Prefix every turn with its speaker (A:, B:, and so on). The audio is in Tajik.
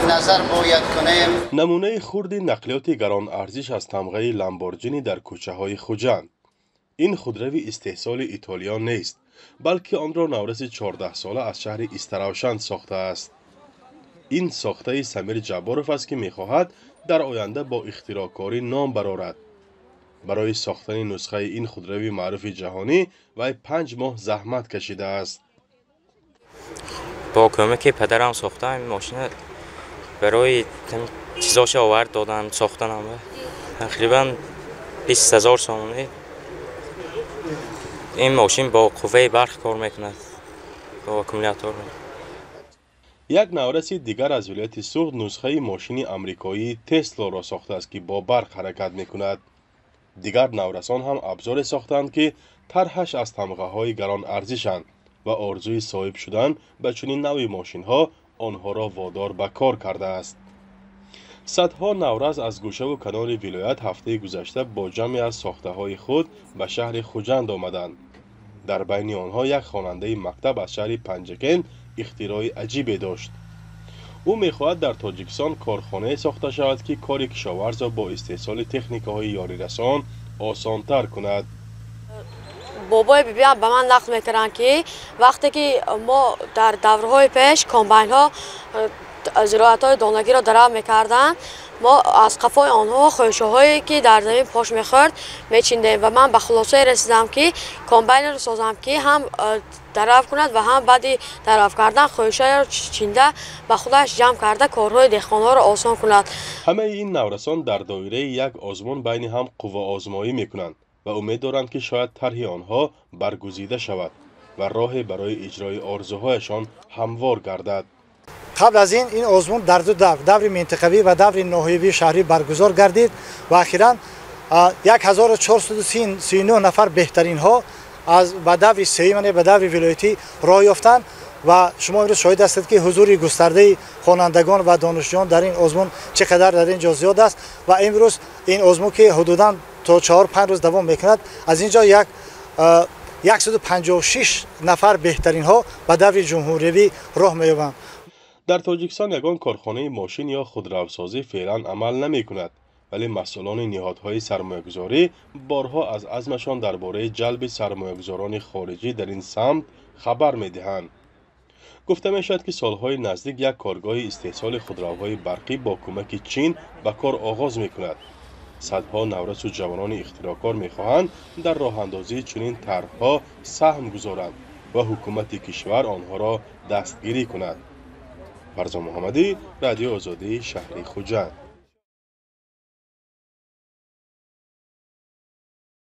A: назар бояд кунем.
B: Намунаи хурди нақлиёти гаронарзиш аз тамғаи Ламборҷини дар кӯчаҳои Хуҷанд. Ин худрави истеҳсоли Итолиё нест, балки онро навраси 14сола аз шаҳри Истаравшан сохтааст. Ин сохтаи Самир Ҷабборов аст, ки мехоҳад дар оянда бо ихтироъкорӣ ном барорад. Барои сохтани нусхаи ин худрави маъруфи ҷаҳонӣ вай 5 моҳ заҳмат кашидааст.
C: Бо кӯмаки падарам сохтам ин мошина, барои чизоша овард додам, сохтанам. Тақрибан 20 000 сомонӣ. Ин мошин бо қувваи барқ кор мекунад, бо аккумулятор.
B: Як навраси дигар аз вилояти Суғд нусхаи мошини амрикоии Теслоро сохтааст, ки бо барқ ҳаракат мекунад. Дигар наврасон ҳам абзоре сохтаанд, ки тарҳаш аз тамғаҳои гаронарзишанд ва орзуи соҳиб шудан ба чунин навъи мошинҳо онҳоро водор ба кор кардааст. Садҳо наврас аз гӯшаву канори вилоят ҳафтаи гузашта бо ҷамъе аз сохтаҳои худ ба шаҳри Хуҷанд омаданд. Дар байни онҳо як хонандаи мактаб аз шаҳри Панҷакент ихтирои аҷибе дошт. Ӯ мехоҳад дар Тоҷикистон корхонае сохта шавад, ки кори кишоварзро бо истеҳсоли техникаҳои ёрирасон осонтар кунад.
D: Бобои бибиам ба ман нақл мекарданд, ки вақте ки мо дар даврҳои пеш комбайнҳо зироатҳои донагиро дарав мекарданд, мо аз қафои онҳо хӯшаҳое, ки дар замин пош мехӯрд, мечиндем ва ман ба хулосае расидам, ки комбайнеро созам, ки ҳам дарав кунад ва ҳам баъди дарав кардан хӯшаро чинда ба худаш ҷамъ карда корҳои деҳқонҳоро осон кунад.
B: Ҳамаи ин наврасон дар доираи як озмун байни ҳам қувваозмоӣ мекунанд ва умед доранд, ки шояд тарҳи онҳо баргузида шавад ва роҳе барои иҷрои орзуҳояшон ҳамвор гардад.
E: Қабл аз ин ин озмун дар ду давр, даври минтақавӣ ва даври ноҳиявии шаҳрӣ баргузор гардид ва ахиран 1439 нафар беҳтаринҳо ба даври сеюм, яъне ба даври вилоятӣ роҳ ёфтанд. Ва шумо имрӯз шоҳид ҳастед, ки ҳузури густардаи хонандагон ва донишҷӯён дар ин озмун чӣ қадар дар ин ҷо зиёд аст. Ва имрӯз ин озмун, ки ҳудудан то 4-5 рӯз давом мекунад, аз ин ҷо 156 нафар беҳтаринҳо ба даври ҷумҳуриявӣ роҳ меёбанд.
B: Дар Тоҷикистон ягон корхонаи мошин ё худравсозӣ феълан амал намекунад, вале масъулони ниҳодҳои сармоягузорӣ борҳо аз азмашон дар бораи ҷалби сармоягузорони хориҷӣ дар ин самт хабар медиҳанд. Гуфта мешавад, ки солҳои наздик як коргоҳи истеҳсоли худравҳои барқӣ бо кӯмаки Чин ба кор оғоз мекунад. Садҳо наврасу ҷавонони ихтироъкор мехоҳанд дар роҳандозии чунин тарҳҳо саҳм гузоранд ва ҳукумати кишвар онҳоро дастгирӣ кунад. Фарзон Муҳаммадӣ, Радиои Озодӣ, шаҳри Хуҷанд.